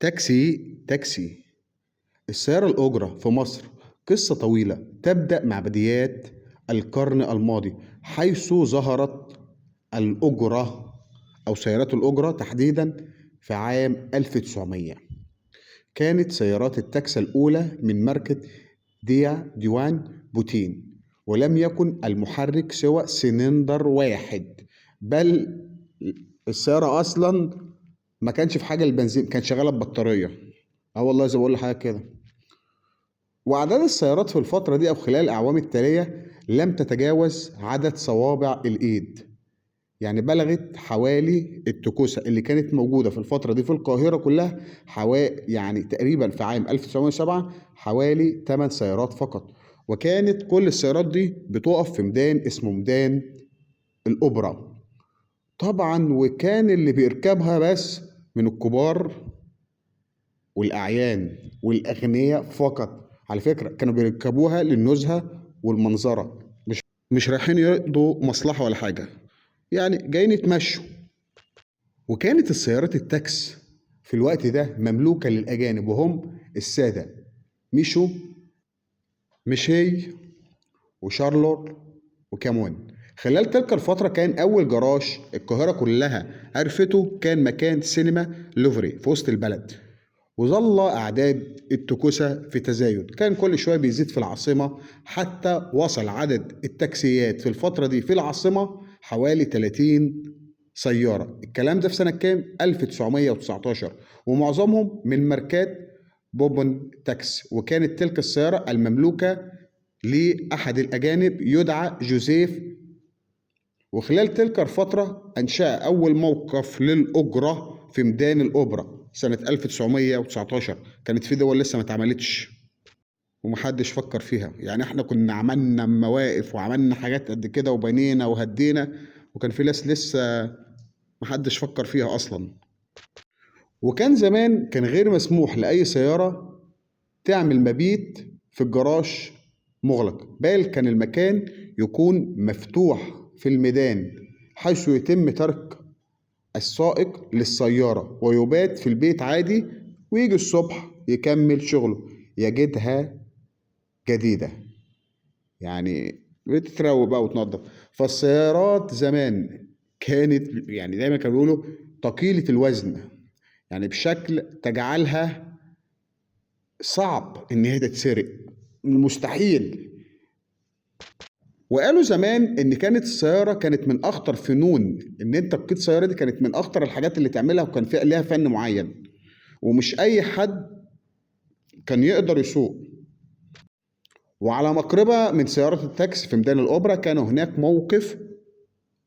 تاكسي تاكسي. السيارة الأجرة في مصر قصة طويلة تبدأ مع بدايات القرن الماضي، حيث ظهرت الأجرة أو سيارات الأجرة تحديدا في عام 1900. كانت سيارات التاكسي الأولى من ماركة ديا ديوان بوتين، ولم يكن المحرك سوى سلندر واحد، بل السيارة أصلا ما كانش في حاجة البنزين، كانت شغالة ببطارية. اه والله زي ما بقول لحضرتك كده. وأعداد السيارات في الفترة دي أو خلال الأعوام التالية لم تتجاوز عدد صوابع الإيد، يعني بلغت حوالي التكوسة اللي كانت موجودة في الفترة دي في القاهرة كلها حوالي يعني تقريبا في عام 1907 حوالي 8 سيارات فقط. وكانت كل السيارات دي بتقف في ميدان اسمه ميدان الأوبرا طبعا، وكان اللي بيركبها بس من الكبار والأعيان والأغنياء فقط. على فكرة كانوا بيركبوها للنزهة والمنظرة، مش رايحين يقضوا مصلحة ولا حاجة، يعني جايين يتمشوا. وكانت السيارات التاكس في الوقت ده مملوكة للأجانب، وهم السادة ميشو ميشي وشارلور وكامون. خلال تلك الفترة كان أول جراج القاهرة كلها عرفته كان مكان سينما لوفري في وسط البلد. وظل أعداد التكوسة في تزايد، كان كل شوية بيزيد في العاصمة، حتى وصل عدد التاكسيات في الفترة دي في العاصمة حوالي 30 سيارة. الكلام ده في سنة كام؟ 1919، ومعظمهم من ماركات بوبون تاكس. وكانت تلك السيارة المملوكة لأحد الأجانب يدعى جوزيف. وخلال تلك الفترة أنشأ أول موقف للأجرة في ميدان الأوبرا سنة 1919. كانت في دول لسه ما اتعملتش ومحدش فكر فيها، يعني احنا كنا عملنا مواقف وعملنا حاجات قد كده وبنينا وهدينا، وكان في ناس لسه محدش فكر فيها أصلا. وكان زمان كان غير مسموح لأي سيارة تعمل مبيت في الجراج مغلق، بل كان المكان يكون مفتوح في الميدان، حيث يتم ترك السائق للسيارة ويبات في البيت عادي، ويجي الصبح يكمل شغله يجدها جديدة، يعني بتتروق بقى وتنظف. فالسيارات زمان كانت يعني دايما كانوا بيقولوا ثقيلة الوزن، يعني بشكل تجعلها صعب ان هي تتسرق، مستحيل. وقالوا زمان ان كانت السيارة كانت من اخطر فنون ان انت تقيد سيارة، دي كانت من اخطر الحاجات اللي تعملها، وكان فيها لها فن معين ومش اي حد كان يقدر يسوق. وعلى مقربة من سيارة التاكسي في ميدان الأوبرا كان هناك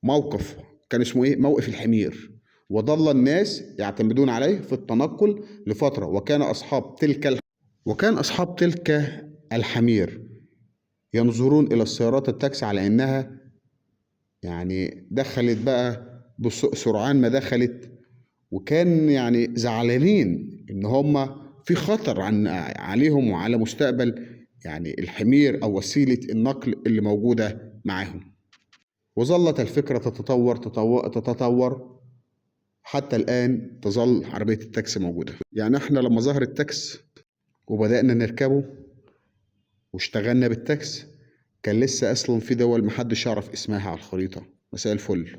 موقف كان اسمه ايه؟ موقف الحمير، وظل الناس يعتمدون عليه في التنقل لفترة. وكان أصحاب تلك الحمير ينظرون إلى السيارات التاكسي على إنها يعني دخلت بقى سرعان ما دخلت، وكان يعني زعلانين إن هم في خطر عليهم وعلى مستقبل يعني الحمير أو وسيلة النقل اللي موجودة معاهم. وظلت الفكرة تتطور تتطور حتى الآن تظل عربية التاكسي موجودة. يعني احنا لما ظهر التاكس وبدأنا نركبه واشتغلنا بالتاكس كان لسه أصلا في دول محدش يعرف اسمها على الخريطة. مساء الفل.